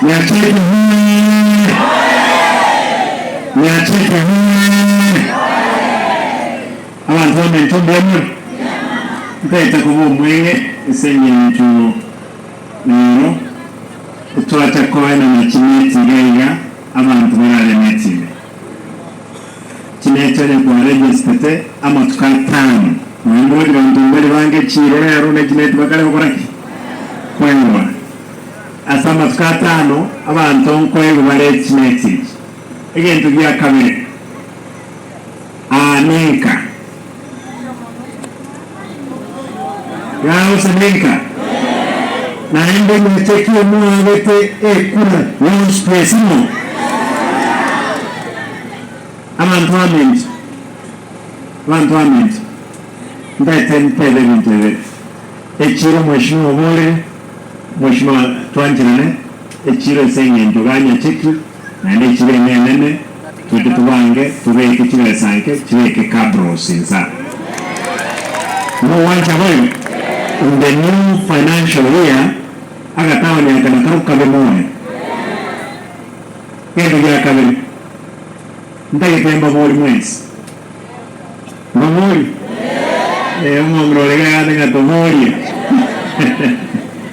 Nyacheki hoyee! Nyacheki hoyee! Abanto baminto mbuya more? Ntaete koba omweng'e ase engencho rero twacha koenana chineti iga iga abanto barare neti ime. Chineti onye kwaregestete amatuko atano nonya mboroche banto mbari bange chiro rero ne chineti bakare gokora ki? Koegwa. Ase amatuko atano abanto nkoegwa bare chineti echi. Egento gia kabere, aa nenka. Gose nenka. Naende nyacheki omoagete ekura yonsi pi esimo. Abanto baminto, abanto baminto, ntaete ntebe ebinto ebi. Echiro mweshimiwa oborere, mweshimiwa twancherane, echiro ase eng'encho ganyacheki, naende echiro ene enene, toche tobange, tobeke chibesa nke, chibeke cabros insa. Mogwancha boigo? In the new financial year, agataoni aka nakarokwo kabe moyo. Gento gia kabere, ntagete mbabori mwensi. Mbaborie? Eh, omong'ina ore iga agate ng'a toborie.